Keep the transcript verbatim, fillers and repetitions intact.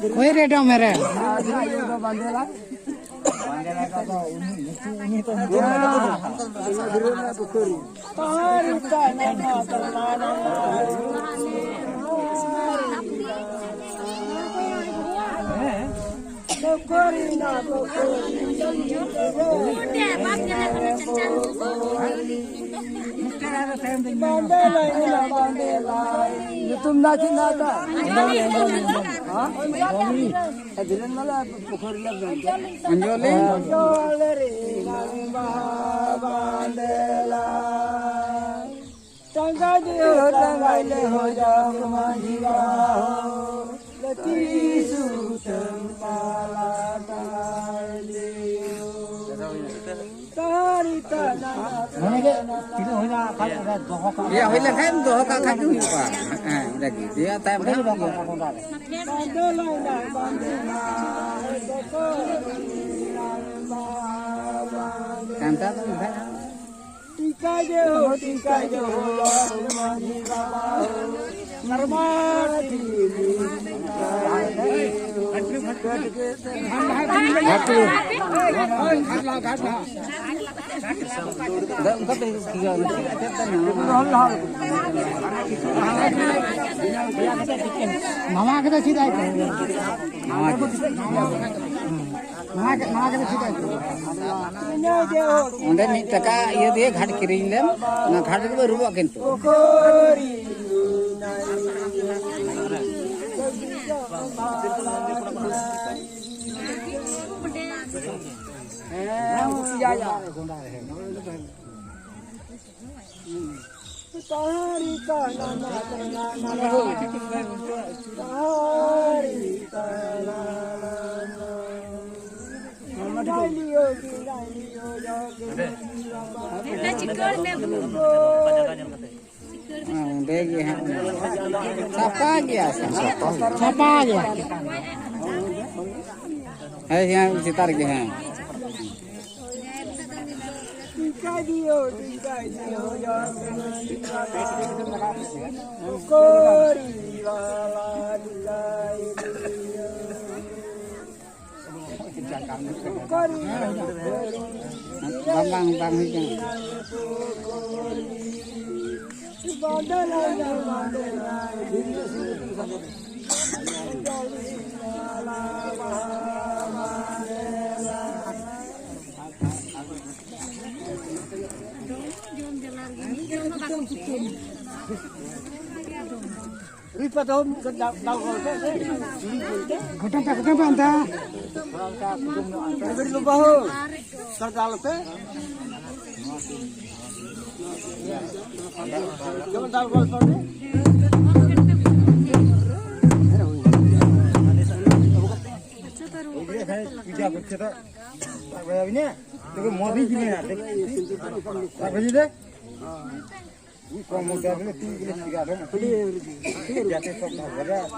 ᱚᱠᱚᱭ ᱨᱮ ᱰᱚᱢ ᱨᱮ? ᱧᱩᱛᱩᱢ ᱫᱚ ᱪᱮᱫ ᱱᱟᱜ ᱛᱟᱭ? ᱦᱮᱸ? ᱫᱷᱤᱨᱮᱱ ᱢᱟᱞᱟ ᱯᱩᱠᱷᱩᱨᱤ ᱞᱮ ᱵᱮᱱ ᱠᱮᱫ᱾ ᱚᱧᱡᱚᱞᱤ? ᱚᱧᱡᱚᱞᱤ ᱨᱮ ᱱᱟᱝ ᱵᱟᱵᱟ ᱫᱮᱞᱟ᱾ ᱴᱟᱸᱜᱟ ᱡᱮ ᱦᱳ ᱴᱟᱸᱜᱟ ᱞᱮ ᱦᱳ ᱡᱟᱢ ᱢᱟᱹᱡᱷᱤ ᱵᱟᱵᱟ ᱦᱳ, ᱞᱟᱹᱠᱤ ᱥᱩᱛᱟᱹᱢ ᱢᱟᱞᱟ ᱴᱟᱸᱜᱟ ᱞᱮ ᱦᱳ᱾ ᱛᱟᱦᱟᱨᱤ ᱛᱟᱱᱟ ᱢᱟᱱᱮ ᱜᱮ ᱛᱤᱱᱟᱹᱜ ᱦᱩᱭᱱᱟ, ᱟᱠᱷᱟᱡ ᱚᱸᱰᱮ ᱫᱚᱦᱚ ᱠᱟᱜ ᱤᱭᱟᱹ ᱦᱩᱭ ᱞᱮᱱᱠᱷᱟᱱ ᱫᱚᱦᱚ ᱠᱟᱜ ᱠᱷᱟᱡ ᱜᱮ ᱦᱩᱭᱩᱜᱼᱟ᱾ ᱦᱮᱸ, ᱚᱸᱰᱮ ᱜᱮ᱾ ᱤᱭᱟᱹ ᱛᱟᱭᱚᱢ ᱚᱸᱰᱮ ᱜᱮ ᱦᱟᱸᱜ ᱫᱚᱦᱚ ᱤᱭᱟᱹ᱾ ᱠᱟᱜ ᱚᱸᱰᱮ ᱨᱮ᱾ ᱵᱟᱸᱫᱮ ᱞᱟᱭ ᱱᱟ, ᱵᱟᱸᱫᱮ ᱞᱟᱭ, ᱫᱚᱠᱚ ᱠᱟᱱᱛᱟ ᱫᱚ ᱢᱮᱱᱟᱜᱼᱟ᱾ ᱴᱤᱠᱟ ᱡᱮ ᱦᱳ, ᱴᱤᱠᱟ ᱡᱮ ᱦᱳ, ᱢᱟᱹᱡᱷᱤ ᱵᱟᱵᱟ ᱦᱳ, ᱱᱟᱨᱢᱟ ᱴᱤᱠᱟ ᱡᱮ ᱦᱳ᱾ ᱜᱷᱟᱴ ᱞᱟᱦᱟ, ᱜᱷᱟᱴ ᱞᱟᱦᱟ᱾ ᱟᱫᱚ ᱚᱱᱠᱟ ᱛᱮ ᱴᱷᱤᱠ ᱜᱮᱭᱟ, ᱚᱱᱟ ᱪᱮᱫ ᱛᱮ ᱧᱟᱢᱚᱜ ᱠᱟᱱᱟ? ᱢᱟᱢᱟ ᱠᱚᱫᱚ ᱪᱮᱫ ᱟᱭ ᱛᱮ? ᱱᱟᱣᱟ ᱜᱮ᱾ ᱱᱚᱣᱟ ᱜᱮ, ᱱᱚᱣᱟ ᱜᱮ ᱪᱮᱫ ᱟᱭ ᱛᱮ? ᱚᱸᱰᱮ ᱢᱤᱫ ᱴᱟᱠᱟ ᱤᱭᱟᱹ ᱫᱤᱭᱮ ᱜᱷᱟᱴ ᱠᱤᱨᱤᱧ ᱞᱮᱢ, ᱚᱱᱟ ᱜᱷᱟᱴ ᱨᱮᱜᱮ ᱵᱚ ᱨᱩᱵᱚᱜ ᱠᱤᱱᱛᱩ᱾ ᱦᱮᱸ, ᱩᱱᱠᱩ ᱯᱮᱭᱟ ᱭᱟ᱾ ᱚᱸᱰᱮ ᱜᱮ ᱦᱟᱸᱜ᱾ ᱥᱟᱯᱷᱟ ᱜᱮᱭᱟ ᱥᱮ? ᱥᱟᱯᱷᱟ ᱜᱮᱭᱟ᱾ ᱦᱮᱸ, ᱦᱮᱸ, ᱪᱮᱛᱟᱱ ᱨᱮᱜᱮ, ᱦᱮᱸ᱾ ᱵᱟᱝ, ᱵᱟᱝ, ᱵᱟᱝ ᱦᱩᱭ ᱠᱟᱱᱟ᱾ ᱜᱷᱚᱴᱚᱱ ᱛᱟ ᱜᱷᱚᱴᱚᱱ ᱛᱟ ᱚᱱᱛᱮ᱾ ᱵᱟᱹᱦᱩ ᱥᱟᱨᱫᱟᱞ ᱯᱮ᱾ ᱡᱮᱢᱚᱱ ᱫᱟᱞ ᱜᱚᱞ ᱛᱚᱞ ᱯᱮ᱾ ᱯᱩᱡᱟ ᱠᱚᱨᱪᱮ ᱛᱚ᱾ ᱛᱚᱵᱮ ᱢᱚᱡᱽ ᱜᱮ ᱢᱮᱱᱟᱜ ᱛᱮ᱾ ᱛᱟᱨᱯᱚᱨᱮ ᱡᱩᱫᱤ ᱩᱱᱤ ᱠᱚᱢ ᱢᱚᱫᱽᱫᱷᱮ ᱨᱮ ᱛᱤᱱ ᱠᱤᱞᱳ ᱪᱤᱠᱟ ᱫᱚ? ᱡᱟᱛᱮ ᱥᱚᱵ ᱵᱷᱟᱜᱽ ᱵᱷᱟᱜᱽ᱾